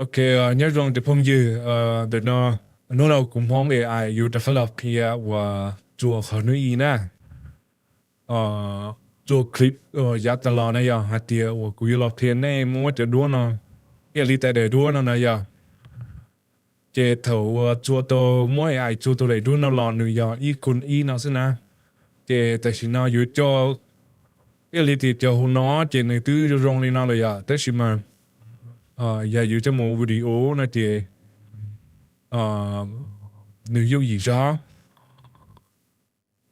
Ok, nyob zoo cov phooj ywg, ntawm no, hnub no kuv Hmoob A I yuav rov qab los qhia uas txuas qhov hnub i na, txuas clip uas yav tas los na yog hais tias uas kuv yuav los qhia nej muab cov duab no, ib yam li tais daim duab no na yog. Ces thaum uas txua tau, muab A I txua tau daim duab no los nws yog ib khun ib no xwb na. Ces tam sim no yuav coj, ib yam li tias cov hauv no ces nws twb zoo zoo li no lawm yom, tab sis mas yog yuav coj mus video no ces nws yooj yim zog.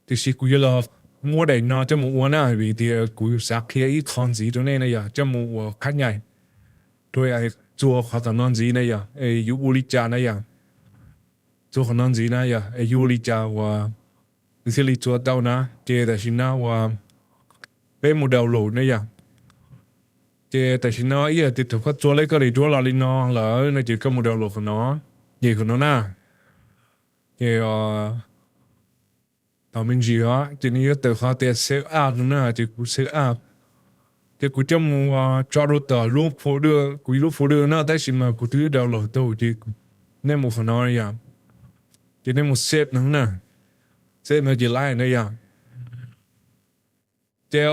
Tiam sis kuv yuav los muab daim no coj mus ua na, vim tias kuv xav qhia ib qho ntxiv rau nej na yog coj mus ua khab nyaim rau txua qhov tom no ntxiv na yog es yuav ua li cas na yog, txua qhov no ntxiv na yog es yuav ua li cas uas nws thiaj li txua tau na. Ces tam sim no uas peb mus download na yog. Ces tam sim no ib yam tias thaum koj txua lej koj daim duab los li no lawm no ces koj mus download qhov no, nyem qhov no na. Ces tos me ntsis os, ces nws yuav tawm qhov tias save as no na, ces kuv save as. Ces kuv coj mus tso rau tom lub folder, kuv ib lub folder no, tab sis mas kuv twb download tau, ces nej mus qhov no yom, ces nej mus save no na, save no ces laib na yom. Ces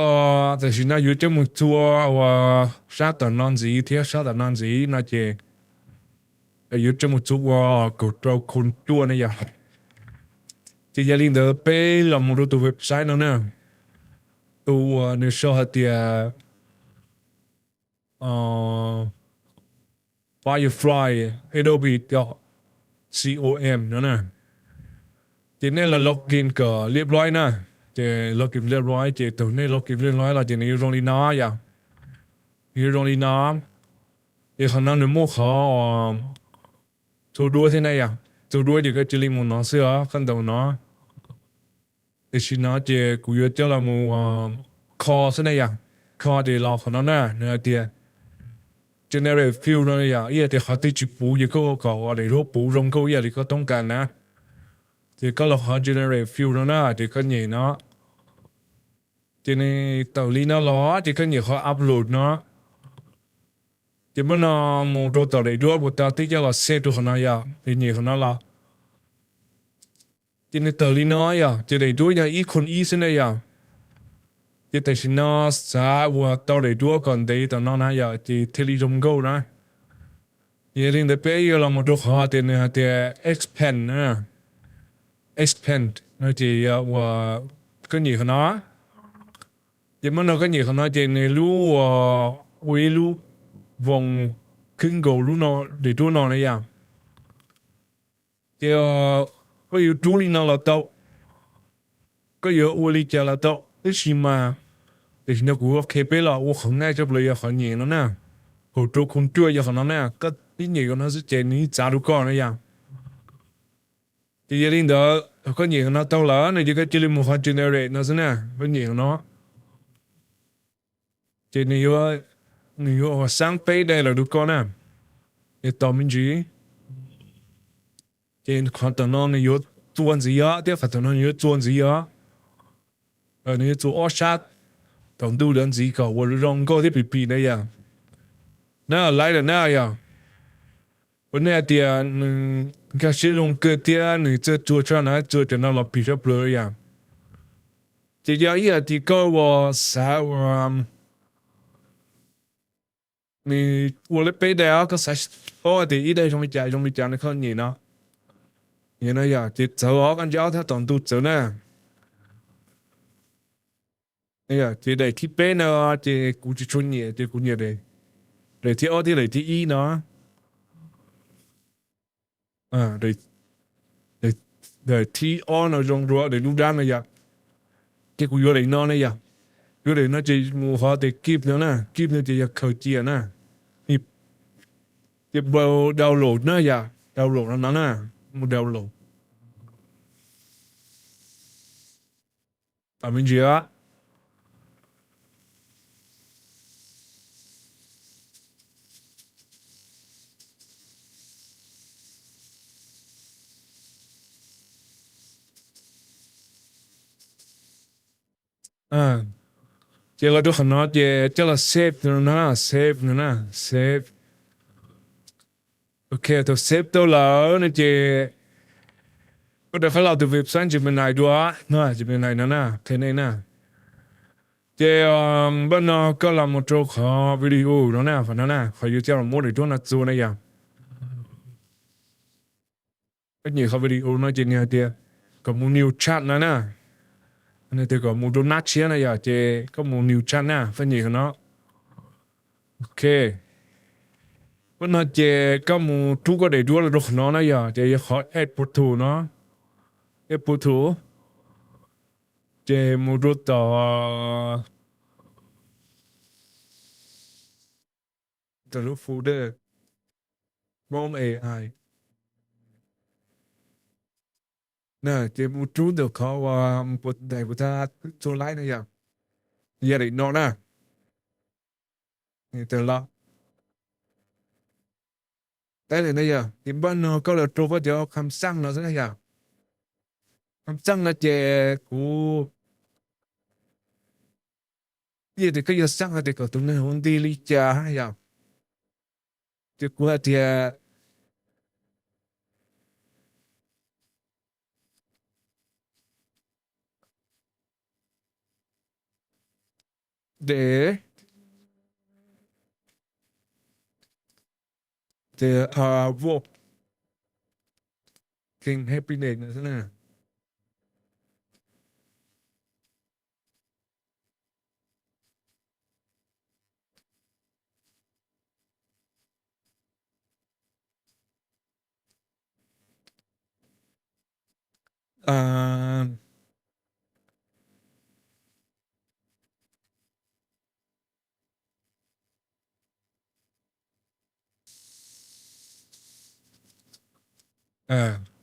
tam sim no yuav coj mus txua uas sab tom no ntxiv thiab sab tom no ntxiv no ces yuav coj mus txua ua kaum rau khun cuaj na yom. Ces yog li ntawd peb los mus rau tus website no na, tus uas nws sau hais tias Firefly Adobe dot com no na. Ces nej los login kom liab loib na. Ces login liab loib, ces thaum nej login liab loib los ces nws yuav zoo li no yom. Nws yuav zoo li no. Ces qhov no nws muaj qhov txua duab thiab na yom. Txua duab ces koj cia li mus no xwb os, koj ntaus no. Tam sim no ces kuv yuav coj los mus kho xwb na yom. Kho ces los qhov no na, nws hais tias generate fill no yom, ib yam tias qhov twg tsis puv ces koj ua kom daim duab puv zoo nkauj ib yam li koj toob kas na. Ces koj los qhov generate fill no na, ces koj nyem no. Ces nws tawm li no los ces koj nyem qhov upload no. Ces muab no mus rau tom daim duab puas tau, twb coj los save rau qhov no yom, ces nyem qhov no los. Ces nws tawm li no yom, ces daim duab yog ib khun ib xwb na yom. Ces tam sim no xav ua tau daim duab kom ntev tom no na yom, ces thiaj li zoo nkauj na. Ces yog li ntawd peb yuav los mus rau qhov tias nws hais tias expand na, expand no ces yog ua, koj nyem qhov no. Ces muab no koj nyem qhov no ces nws lub ua, ua ib lub voos khwb nkaus lub no, daim duab no na yom. Ces koj yuav rub li no los tau, koj yuav ua li cas los tau, tab sis mas tam sim no kuv qhia peb los ua qhov nqaij tshaj plaws yog qhov nyem no na. Kaum rau khun cuaj yog qhov no na, koj ib nyem qhov no xwb ces nws yeej txav rau koj na yom. Ces yog li ntawd thaum koj nyem qhov no tau lawm no ces koj cia li mus qhov generate no xwb na, koj nyem qhov no. Ces nws yuav ua xab peb daim lawm rau koj na, es tos me ntsis. Ces qhov tom no nws yuav txua ntxiv os, thiab qhov tom no nws yuav txua ntxiv os. Nws yuav txua ob sab tom ntug ntawd ntxiv kom ua zoo nkauj thiab pim pim na yom. Na laib lawm na yom. Ua nej hais tias nws nkag siab zoo kawg thiab nws txawj txua tshaj na, txua cov no los pim tshaj plaws yom. Ces yog ib yam tias koj ua xav ua nws ua lawv peb daim os, koj xav paub tias ib daim zoo li cas zoo li cas no koj nyem no. Nyem no yom, ces txawv os, koj ntsia ob thab tom ntug txawv na. Ces daim thib peb no ces kuv tsis tshua nyiam, ces kuv nyiam daim thib ob thiab daim thib ib no. Daim thib ob no zoo dua daim lub dab no yom. Ces kuv yuav daim no na yom. Yuav daim no ces mus qhov tias keep no na, keep no ces yog khaws cia na. Ces npau download na yom, download no no na, mus download. Tos me ntsis. Ces los rau qhov no ces coj los save no na, save no na, save. Ok, thaum save tau lawm no ces koj rov qab los tus website Gemini dua, no Gemini no na, qhia nej na. Ces npaj no koj los mus rau qhov video no na, qhov no na, qhov yuav coj los muab daim duab no txua na yom. Koj nyem qhov video no ces nws hais tias kom mus new chat no na. Nws tias kom mus rau nab tshiab na yom, ces koj mus new chat na, koj nyem qhov no. Ok. Npaj no ces koj mus rub koj daim duab los rau qhov no na yom, ces yog qhov app portal no. App portal. Ces mus rau tom, tom lub folder Chrome A I. Na ces mus rub ntawm qhov uas mus puas daim puas tag txua laib na yom. Yog daim no na. Tawm los. Tab sis na yom, ces npaj no koj los rau koj cov kham xaj no xwb na yom. Kham xaj no ces kuv, yog tias koj yuav xaj no ces kom tus neeg ua nti li cas na yom. Ces kuv hais tias de, de, a, voj, king happiness no xwb na.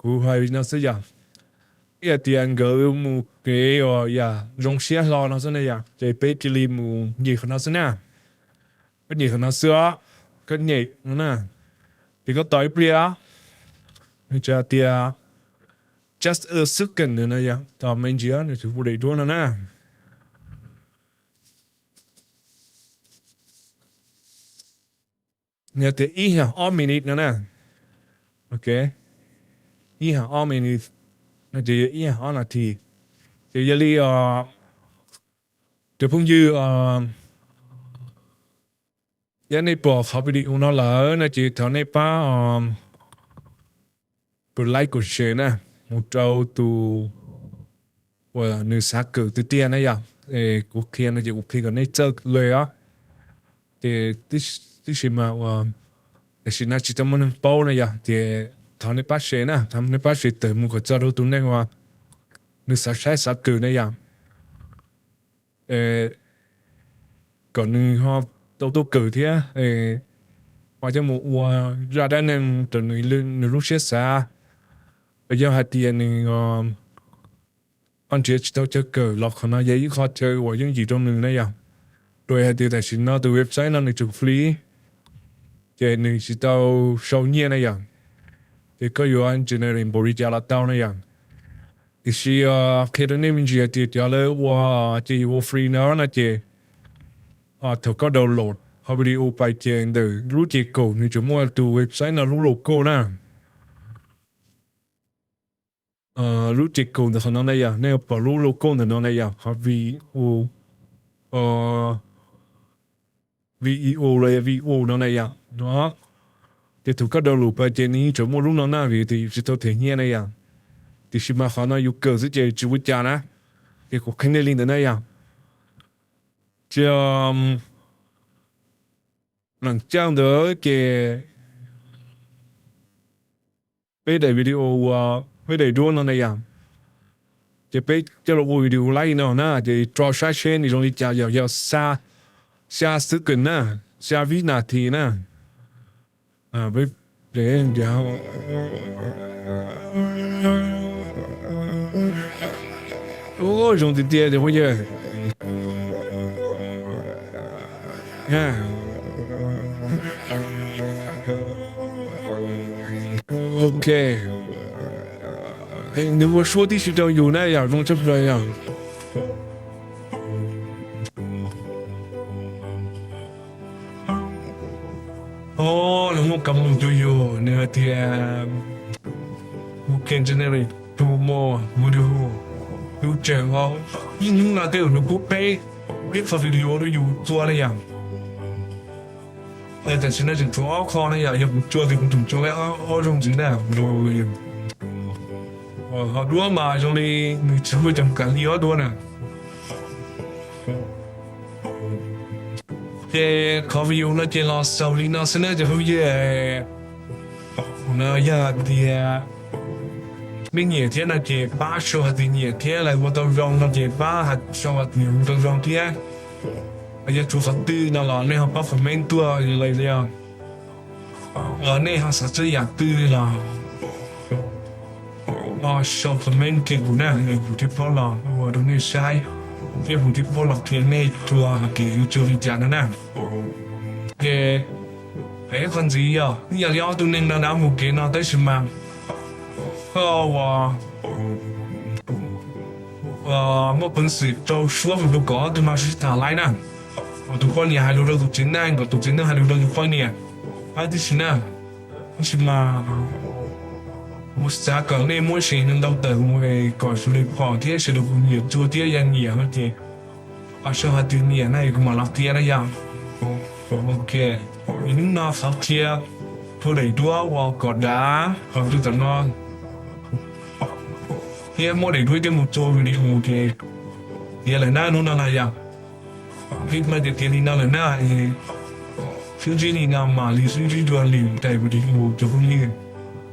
Kuv hais li no xwb yom. Ib yam tias nkawd mus kev uas yam zoo siab hlo no xwb na yom, ces peb cia li mus nyem qhov no xwb na. Koj nyem qhov no xwb os, koj nyem no na. Ces koj tos ib pliag os. Nws tsa tias just a second no na yom, tos me ntsis nws tsis hu daim duab no na. Nws tias ib hab ob minute no na. Ok, ib hab ob minute no ces yog ib hab ob nas this. Ces yog li os, cov phooj ywg, yog nej pom qhov video no lawm no ces thov nej pab pab like kom share na, mus rau tus uas nws xav kawm tiag tiag na yom. Kuv qhia no ces kuv qhia kom nej txawj le os. Ces tib si mas ua, tam sim no tsis tau muaj neeg paub na yom, ces thov nej pab share na, thov nej pab share tawm mus kom txog rau tus neeg uas nws xav saib xav kawm na yom. Kom nws ho tau tuaj kawm thiab, ho coj mus ua zaj dab neeg raws nws lub siab xav. Yog hais tias nws ho nrhiav tsis tau chaw kawm los qhov no yog ib qho chaw uas yooj yim rau nws na yom. Rau hais tias tam sim no tus website no nws tseem free, ces nws tsis tau sau nyiaj na yom. Ces koj yuav generate npaum li cas los tau na yom. Tiam sis qhia rau nej me ntsis hais tias cov lawv ua, ces yus ua free no no ces thaum koj download qhov video pais ces ntawm lub ces kaum nws tseem muaj tus website no lub logo na. Lub ces kaum ntawm qhov no na yom, nej pom lub logo ntawm no na yom, qhov vi, video los yog video no na yom no. Ces thaum koj download pais ces nws yeej tseem muaj lub no na vim tias yus tsis tau them nyiaj na yom. Tiam sis mas qhov no yus kawm xwb ces tsis ua cas na. Ces kuv qhia nej li ntawd na yom. Ces mam caj ntawd ces peb daim video uas peb daim duab no na yom, ces peb coj los ua video laib no na, ces rau saib seb nws zoo li cas, yog xya, xya second na, xya vib nas this na. Zoo tiag tiag cov phooj ywg. Ok, nws ua suab tib si rau yus na yom, zoo tshaj plaws yom. Los muaj Koj mus cuag yus, nws hais tias, mus ke ntse ne, tus mus, mus yus, yus tseem ho, ib hnub no tej zaum nws pub peb, peb qhov video rau yus txua na yom. Tam sim no tseem tshuav ob qho na yom, yog kuv txua ces kuv tseem txua ob zaug ntxiv na. Ho duab mas zoo li nws tsis muaj cov kam li ob duab na. Ces qhov video no ces los xaus li no xwb na cov phooj ywg. No yog hais tias nej nyiam thiab no ces pab sau hais tias nyiam thiab, lawv ua tau zoo no ces pab sau hais tias ua tau zoo thiab. Yog tshuav qhov twg no los nej ho pab comment tuaj li os. Nej ho xav txog yam twg los ho sau comment rau kuv na, kuv thiaj paub los ua rau nej saib, thiab kuv thiaj paub los qhia nej txua hais tias yuav txua li cas no na. Ces ib qho ntxiv yog, yog li ob tug neeg no na mus kev no tab sis mas koj ua muaj peev xwm rau suab mus rau kom ob tug no sib tham laiv na, kom tus poj niam hais lus rau tus txiv neej, kom tus txiv neej hais lus rau tus poj niam, hais tib si na. Tab sis mas kuv xav kom nej muab sev ntau tawm mus kom sawv daws pom thiab sawv daws puas nyiam txua thiab, yog nyiam no ces ho sau hais tias nyiam na kuv mam los qhia na yom. Ok, hnub no xav qhia txhua daim duab uas kom dav hauv tus tam no thiab muab daim duab coj mus txua video ces tiav lawm na hnub no na yom. Peb hmab tias tiav li no lawm na, sib ntsib li no mam li sib ntsib dua lwm daim video cov phooj ywg,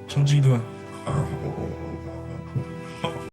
sib ntsib dua.